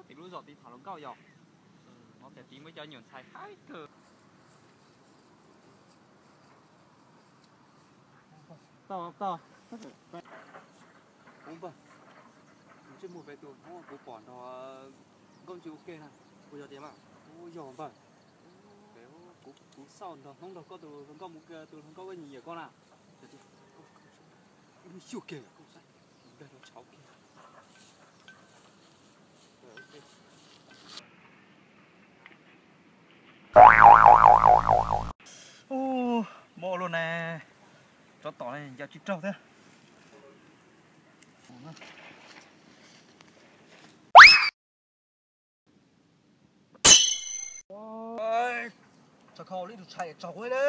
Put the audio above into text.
Tim lub zos tim tham hluas nkauj yog. Ov, tias tim muaj cov nyuam ntxhais haib kawg. Tau, tau. Ub npawg, ntsej muag peb tus hnub kuv pom nrog nkauj ntsis ua ke na. Kuv yog tiag mas. Ub, yog npawg. Kuv xauj nrog hnub nrog koj tus hluas nkauj mus, tus hluas nkauj nyiam nyiam koj na. Xyuaj kiag, npawg, rau tshauv kiag. Ub, mob ua luaj ne, tsov tom ne ncaws tsis raug thiab. Tsov khau li tus tshais tsaug ne.